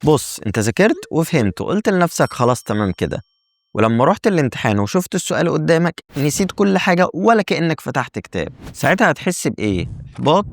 بُص، أنت ذاكرت وفهمت وقُلت لنفسك خلاص تمام كده، ولمّا رُحت الامتحان وشُفت السؤال قدّامك نسيت كل حاجة ولا كإنك فتحت كتاب، ساعتها هتحس بإيه؟ إحباط،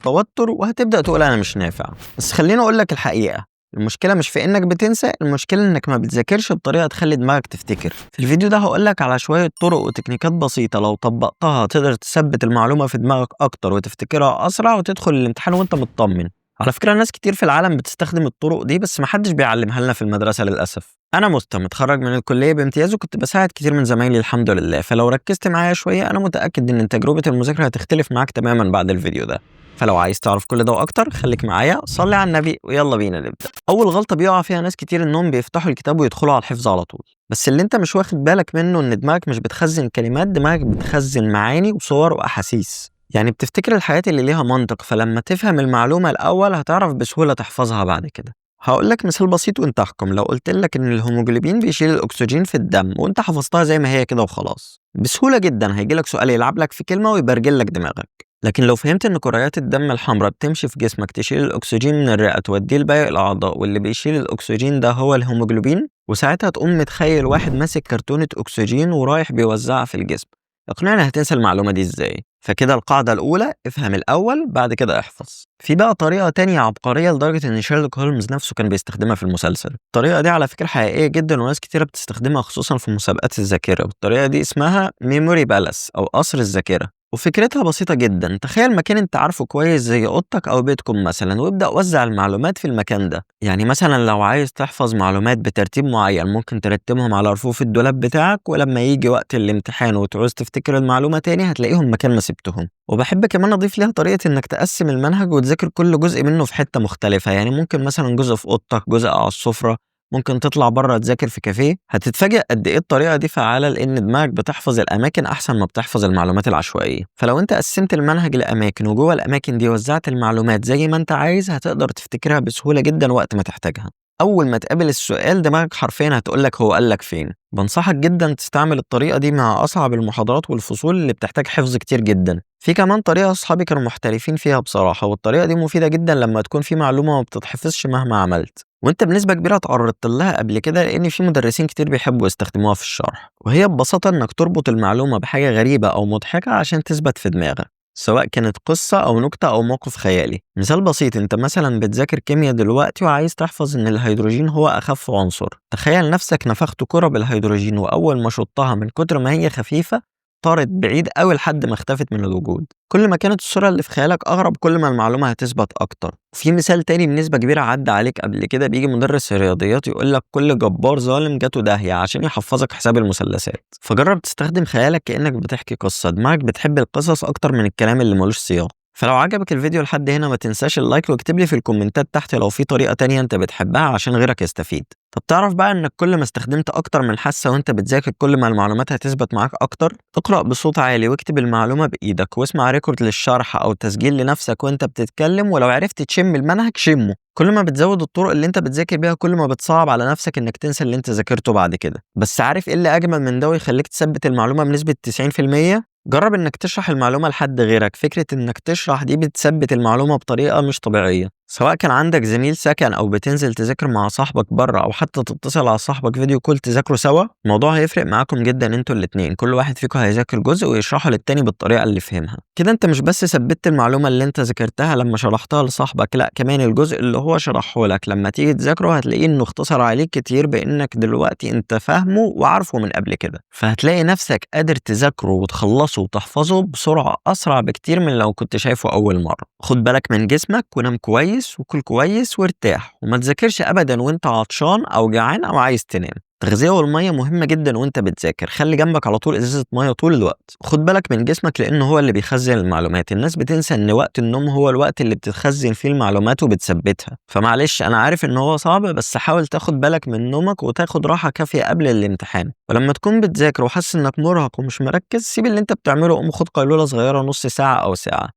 توتر، وهتبدأ تقول أنا مش نافع. بس خلّيني أقول لك الحقيقة، المشكلة مش في إنك بتنسى، المشكلة إنك ما بتذاكرش بطريقة تخلّي دماغك تفتكر. في الفيديو ده هاقول لك على شوية طرق وتكنيكات بسيطة لو طبّقتها تقدر تثبّت المعلومة في دماغك أكتر وتفتكرها أسرع وتدخل الامتحان وأنت متطمن. على فكرة ناس كتير في العالم بتستخدم الطرق دي بس ما حدش بيعلمها لنا في المدرسة للأسف. أنا مسلم متخرج من الكلية بامتياز وكنت بساعد كتير من زمايلي الحمد لله، فلو ركزت معايا شوية أنا متأكد إن تجربة المذاكرة هتختلف معاك تماما بعد الفيديو ده. فلو عايز تعرف كل ده وأكتر خليك معايا، صلي على النبي ويلا بينا نبدأ. أول غلطة بيقع فيها ناس كتير إنهم بيفتحوا الكتاب ويدخلوا على الحفظ على طول، بس اللي أنت مش واخد بالك منه إن دماغك مش بتخزن كلمات، دماغك بتخزن معاني وصور وأحاسيس. يعني بتفتكر الحاجات اللي ليها منطق، فلما تفهم المعلومة الأول هتعرف بسهولة تحفظها بعد كده. هقول لك مثال بسيط وانت احكم. لو قلت لك ان الهيموجلوبين بيشيل الاكسجين في الدم وانت حفظتها زي ما هي كده وخلاص، بسهولة جدا هيجي لك سؤال يلعب لك في كلمة ويبرجل لك دماغك. لكن لو فهمت ان كريات الدم الحمراء بتمشي في جسمك تشيل الاكسجين من الرئة توديه لباقي الاعضاء، واللي بيشيل الاكسجين ده هو الهيموجلوبين، وساعتها تقوم متخيل واحد ماسك كرتونة اكسجين ورايح بيوزعها في الجسم، اقنعني هتنسى المعلومة دي ازاي؟ فكده القاعدة الأولى افهم الأول بعد كده احفظ. في بقى طريقة تانية عبقرية لدرجة إن شيرلوك هولمز نفسه كان بيستخدمها في المسلسل. الطريقة دي على فكرة حقيقية جدا وناس كتيرة بتستخدمها خصوصا في مسابقات الذاكرة، والطريقة دي اسمها memory palace أو قصر الذاكرة. وفكرتها بسيطة جدا، تخيل مكان انت عارفه كويس زي اوضتك او بيتكم مثلا، وابدأ وزع المعلومات في المكان ده. يعني مثلا لو عايز تحفظ معلومات بترتيب معين ممكن ترتبهم على رفوف الدولاب بتاعك، ولما يجي وقت الامتحان وتعوز تفتكر المعلومة تاني هتلاقيهم مكان ما سبتهم. وبحب كمان اضيف ليها طريقة انك تقسم المنهج وتذاكر كل جزء منه في حتة مختلفة. يعني ممكن مثلا جزء في اوضتك، جزء على السفرة، ممكن تطلع بره تذاكر في كافيه. هتتفاجئ قد ايه الطريقة دي فعاله، لان دماغك بتحفظ الاماكن احسن ما بتحفظ المعلومات العشوائية. فلو انت قسمت المنهج لاماكن وجوه الاماكن دي وزعت المعلومات زي ما انت عايز هتقدر تفتكرها بسهولة جدا وقت ما تحتاجها. اول ما تقابل السؤال دماغك حرفيا هتقولك هو قالك فين. بنصحك جدا تستعمل الطريقة دي مع اصعب المحاضرات والفصول اللي بتحتاج حفظ كتير جدا. في كمان طريقه اصحابي كانوا محترفين فيها بصراحة، والطريقة دي مفيدة جدا لما تكون في معلومة ما بتتحفظش مهما عملت، وانت بنسبة كبيرة اتعرضت لها قبل كده لان في مدرسين كتير بيحبوا يستخدموها في الشرح، وهي ببساطة انك تربط المعلومة بحاجة غريبة او مضحكة عشان تثبت في دماغك، سواء كانت قصة أو نكتة أو موقف خيالي. مثال بسيط، أنت مثلا بتذاكر كيمياء دلوقتي وعايز تحفظ إن الهيدروجين هو أخف عنصر. تخيل نفسك نفخت كرة بالهيدروجين وأول ما شطها من كتر ما هي خفيفة طارت بعيد قوي لحد ما اختفت من الوجود. كل ما كانت الصورة اللي في خيالك أغرب كل ما المعلومة هتثبت أكتر. وفي مثال تاني بنسبة كبيرة عدى عليك قبل كده، بيجي مدرس الرياضيات يقول لك كل جبار ظالم جاته داهية عشان يحفظك حساب المثلثات. فجرب تستخدم خيالك كأنك بتحكي قصة، دماغك بتحب القصص أكتر من الكلام اللي ملوش سياق. فلو عجبك الفيديو لحد هنا ما تنساش ال like، واكتب لي في الكومنتات تحت لو في طريقة تانية انت بتحبها عشان غيرك يستفيد. طب تعرف بقى انك كل ما استخدمت اكتر من حاسة وانت بتذاكر كل ما المعلومات هتثبت معاك اكتر؟ اقرأ بصوت عالي واكتب المعلومة بايدك، واسمع record للشرح او تسجيل لنفسك وانت بتتكلم، ولو عرفت تشم المنهج شمه. كل ما بتزود الطرق اللي انت بتذاكر بيها كل ما بتصعب على نفسك انك تنسى اللي انت ذاكرته بعد كده. بس عارف ايه اللي اجمل من ده ويخليك تثبت المعلومة بنسبة 90%؟ جرب انك تشرح المعلومة لحد غيرك. فكرة انك تشرح دي بتثبت المعلومة بطريقة مش طبيعية، سواء كان عندك زميل سكن او بتنزل تذاكر مع صاحبك بره، او حتى تتصل على صاحبك video call تذاكروا سوا. الموضوع هيفرق معاكم جدا انتوا الاتنين، كل واحد فيكم هيذاكر جزء ويشرحه للتاني بالطريقة اللي فهمها. كده انت مش بس ثبتت المعلومة اللي انت ذاكرتها لما شرحتها لصاحبك، لا كمان الجزء اللي هو شرحه لك لما تيجي تذاكره هتلاقيه انه اختصر عليك كتير بانك دلوقتي انت فاهمه وعارفه من قبل كده، فهتلاقي نفسك قادر تذاكره وتخلصه وتحفظه بسرعة أسرع بكتير من لو كنت شايفه أول مرة. خد بالك من جسمك ونام كويس وكل كويس وارتاح، وما تذاكرش أبدا وانت عطشان أو جعان أو عايز تنام. التغذية والمية مهمة جدا وانت بتذاكر، خلي جنبك على طول ازازة مية طول الوقت. خد بالك من جسمك لأنه هو اللي بيخزن المعلومات. الناس بتنسى ان وقت النوم هو الوقت اللي بتتخزن فيه المعلومات وبتثبتها، فمعلش انا عارف ان هو صعب، بس حاول تاخد بالك من نومك وتاخد راحة كافية قبل الامتحان. ولما تكون بتذاكر وحاسس انك مرهق ومش مركز، سيب اللي انت بتعمله وقوم خد قيلولة صغيرة نص ساعة او ساعة.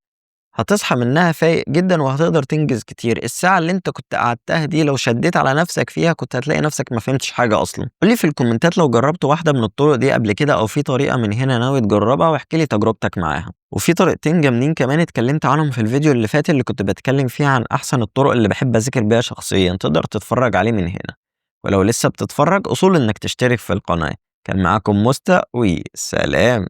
هتصحى منها فايق جدا وهتقدر تنجز كتير. الساعة اللي انت كنت قعدتها دي لو شديت على نفسك فيها كنت هتلاقي نفسك ما فهمتش حاجة اصلا. قولي في الكومنتات لو جربت واحدة من الطرق دي قبل كده، او في طريقة من هنا ناوي تجربها، واحكي لي تجربتك معاها. وفي طريقتين جامدين كمان اتكلمت عنهم في الفيديو اللي فات اللي كنت بتكلم فيه عن احسن الطرق اللي بحب اذاكر بيها شخصيا، تقدر تتفرج عليه من هنا. ولو لسه بتتفرج اصول انك تشترك في القناة. كان معاكم مستا وسلام.